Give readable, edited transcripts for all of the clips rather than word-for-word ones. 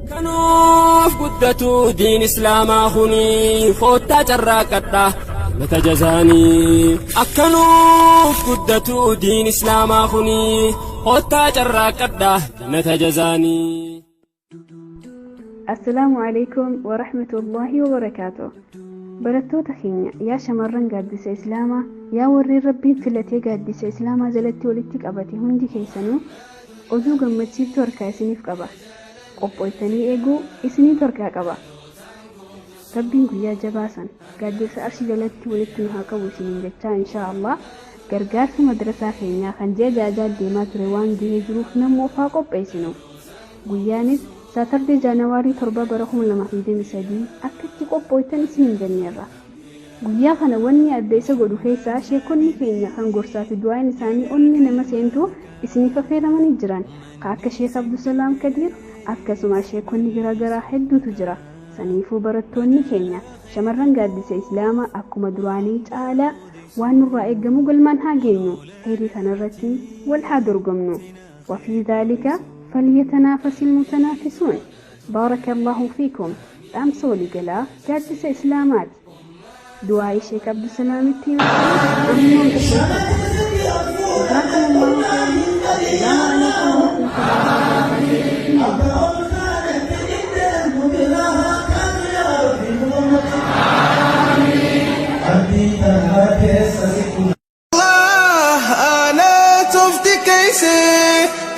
Akkanuuf guddatu diin islaamaa kuni koottaa carraaqadha jannata jazaanii. Akkanuuf guddatu diin islaamaa kuni koottaa carraaqadha jannata jazaanii. Assalaamu alaikum wa rahmatullahi wa barakaatuh. Barattoota keenya yaa shamarran gaaddisa Islaamaa yaa warreen Rabbiin filatee gaaddisa Islaamaa jalatti walitti qabate hundi keessanuu oduu gammachiiftuu harkaa isiniif qaba. Qophooytanii eeguu isiniitu harkaa qaba. Rabbiin guyyaa jabaa san gaaddisa arshi jalatti walitti nu haa qabu isiniin jechaa inshaa Allah gargaarsa madrasaa keenyaa kan ji'a ja'a ja'a deemaa ture waan gahee jiruuf namuu of haa qopheessinu. Guyyaanis Saturday January 7 bara 2023 akka itti qophooytan isiniin jenneerra. Guyyaa kana wanni adda isa godhu keessaa sheekonni keenya kan gorsaa fi du'aa'iin isaanii onnee nama seentu isiniif affeeramanii jiran. Ka akka Sheek Abdusalaam Kadiir akkasuma sheekonni garaagaraa hedduutu jira. Saniifuu barattoonni keenya shamarran gaaddisa Islaamaa akkuma duraanii caalaa waan nurraa eeggamu galmaan haa geenyu. Kheyrii kanarratti wal haa dorgomnu. Wafii dhaalika falyatanaafasi almutanaafisuun. Baarakallahu fiikum. Dhaamsa waliigalaa gaaddisa Islaamaati. Du'aa'ii Sheek Abdusalaamitti himattanii ammumaan qopheeffadha. Jazaakumullahu kheyran. Assalaamu alaikum warahmatullahi wabarakaatuh. Isiniin jedha. Allah tufti keeyse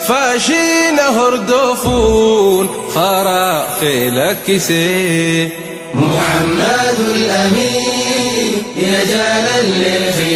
faashina hordofuun karaa kee lakkise. Muhammadul Amiin ya jaalallee.